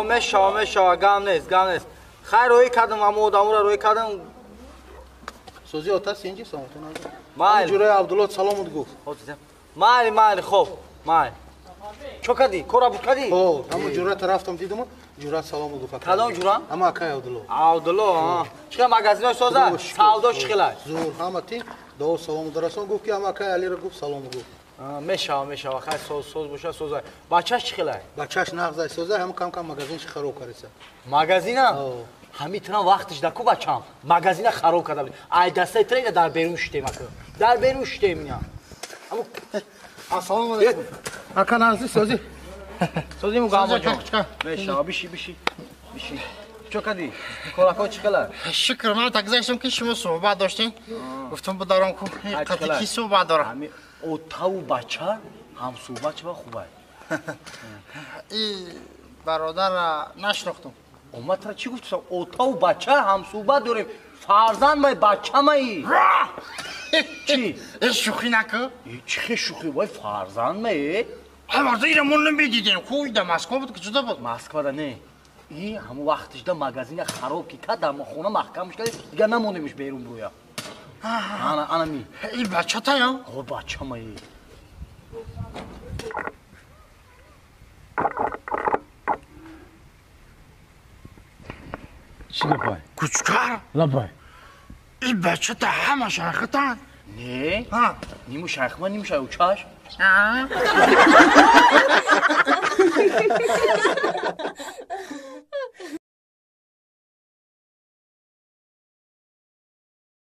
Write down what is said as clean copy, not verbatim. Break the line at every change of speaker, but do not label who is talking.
Мешава, мешава, гам нест, гам нест. Хайр, рӯй кардам, ҳамо одамура рӯй кардам.
Сози ота синҷи саломатон. Майли. Ҷураи Абдулло саломат гуфт.
Майли, майли, хоб, майли. Чо кардӣ? Кора буд кардӣ?
Хо, ҳамо ҷура рафтам дидам, ҷура саломат гуфт.
Кадом ҷура?
Ҳама акай Абдулло.
Абдулло, а. Чӣ магазинош соза? Савдо чӣ хела?
Зур, ҳама ти дуо салом дарасон гуфт ки ҳама акай Алиро гуфт салом гуфт.
Мешава, мешава, хай соз соз боша соза. Бачаш чӣ хела?
Бачаш нағзай соза, ҳама кам кам магазинш хароб кариса.
Магазина? Ҳами трам вақтиш даку бачам. Магазина хароб карда буд. Ай дастаи трейда дар берун шитем ака. Дар берун шитем ина. Аму
ассалому алайкум. Ака нағзи сози.
Сози мугаммо ҷон. Мешава, биши, биши. Биши. Чо кардӣ? Корако чӣ хела?
Шукр, ман так гузаштам ки шумо суҳбат доштем. Гуфтам бударам ку қати ки суҳбат дорам.
Ҳами отаву бача ҳамсуҳбат чива хубай.
И бародара нашинохтам.
Омад тра чӣ гуфт? Отаву бача ҳамсуҳбат дорем. Фарзанд май, бача май. Чӣ?
Э шӯхӣ накун.
Чӣ хе шӯхӣ? Вай фарзанд май.
Ай вақта ира мо намедидем. Ку да Москва буд, куҷода буд?
Москвада не. И ҳамон вақтишда магазина хароб ки кард, дар хона маҳкам шуда, дигар намонемш берун буроя. Ана, ана ми.
И бачатая?
О, бача май. Чӣ гапай?
Кучкар?
Лабай.
И бачата ҳама шайхитан?
Не. Ниму шайхма, ниму шайхучаш.